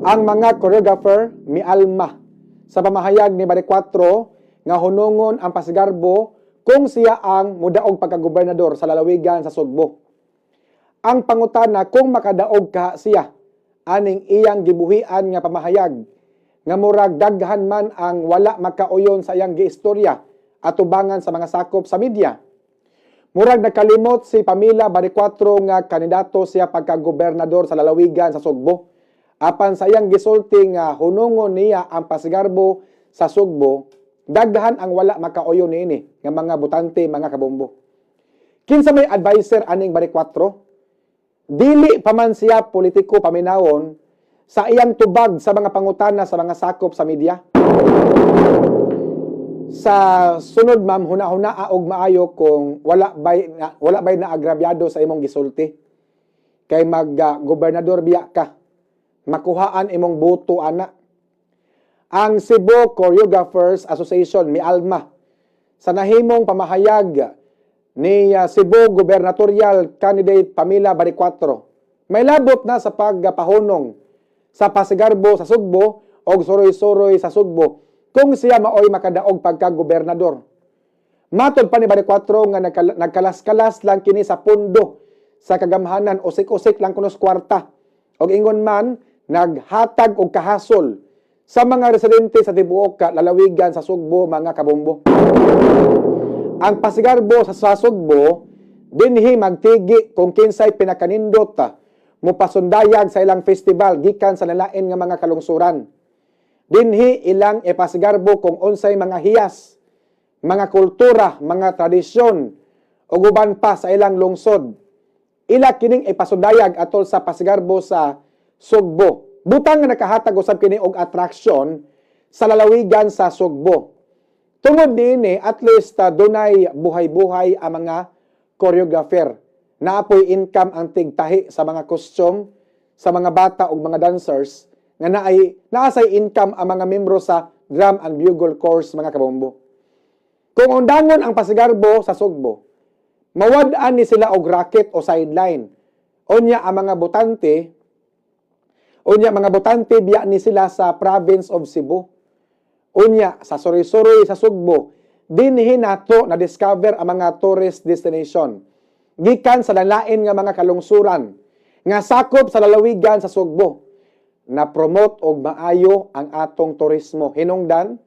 Ang mga choreographer mialma sa pamahayag ni Baricuatro nga hunungon ang pasigarbo kung siya ang mudaog pagkagobernador sa lalawigan sa Sugbo. Ang pangutana, kung makadaog ka siya aning iyang gibuhian nga pamahayag nga murag daghan man ang wala makauyon sa iyang giistorya atubangan sa mga sakop sa media. Murag nakalimot si Pamela Baricuatro nga kandidato siya pagka-gobernador sa lalawigan sa Sugbo. Apan sa iyang gisulti nga hunungon niya ang pasigarbo sa Sugbo, daghan ang wala makauyon niini nga mga botante, mga kabombo. Kinsa may advisor aning Baricuatro? Dili pa man siya politiko, paminawon sa iyang tubag sa mga pangutana sa mga sakop sa media. Sa sunod, ma'am, huna-huna og maayo kung wala bay na agrabyado sa imong gisulti. Kay mag gobernador biya ka, makuhaan imong boto ana. Ang Cebu Choreographers Association mialma sa nahimong pamahayag ni Cebu gubernatorial candidate Pamela Baricuatro. May labot na sa pagpahunong sa pasigarbo sa Sugbo o suroy-suroy sa Sugbo kung siya maoy makadaog pagka-gobernador. Matod pa ni Baricuatro nga nagkalas-kalas lang kini sa pundo sa kagamhanan, usik-usik lang kuno sa kwarta. Og ingon man, naghatag og kahasol sa mga residente sa tibuok ka lalawigan sa Sugbo, mga kabombo. Ang pasigarbo sa Sugbo dinhi magtigi kung kinsay pinakanindot mopasundayag sa ilang festival gikan sa nalain nga mga kalungsuran. Dinhi ilang ipasigarbo kung unsay mga hiyas, mga kultura, mga tradisyon ug uban pa sa ilang lungsod. Ila kining ipasundayag atol sa pasigarbo sa Sugbo. Butang nga nakahatag usab kini og attraction sa lalawigan sa Sugbo. Tungod niini, at least dunay buhay-buhay ang mga choreographer. Naapoy income ang tigtahi sa mga costume, sa mga bata ug mga dancers nga naay naasay income ang mga membro sa drum and bugle corps, mga kabombo. Kung undangon ang pasigarbo sa Sugbo, mawad-an ni sila og racket o sideline. Unya mga botante biya ni sila sa province of Cebu. Unya sa suroy-suroy sa Sugbo, dinhi nato na discover ang mga tourist destination gikan sa lalain nga mga kalungsuran nga sakop sa lalawigan sa Sugbo. Na promote og maayo ang atong turismo. Hinungdan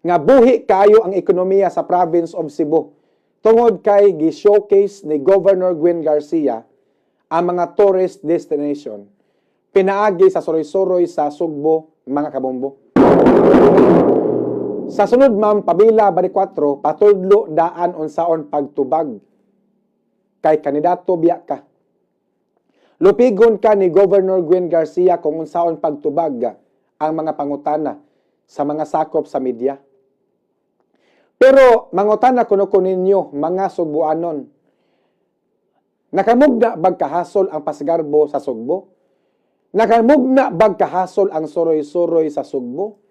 nga buhi kaayo ang ekonomiya sa province of Cebu tungod kay gi-showcase ni Governor Gwen Garcia ang mga tourist destination pinaagi sa suroy-suroy sa Sugbo, mga kabombo. Sa sunod, ma'am Pamela Baricuatro, patudlo daan unsaon pagtubag kay kandidato biya ka. Lupigon ka ni Governor Gwen Garcia kung unsaon pagtubag ang mga pangutana sa mga sakop sa media. Pero mangutana kuno ko ninyo, mga Sugbuanon. Nakamugna bag kahasol ang pasigarbo sa Sugbo? Nakamugna bag kahasol ang suroy-suroy sa Sugbo?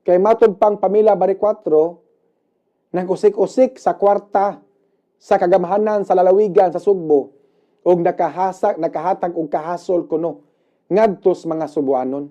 Kay matod pang Pamela Baricuatro, nag-usik-usik sa kwarta sa kagamhanan sa lalawigan sa Sugbo ug nakahatag og kahasol kuno ngadto sa mga Subuanon.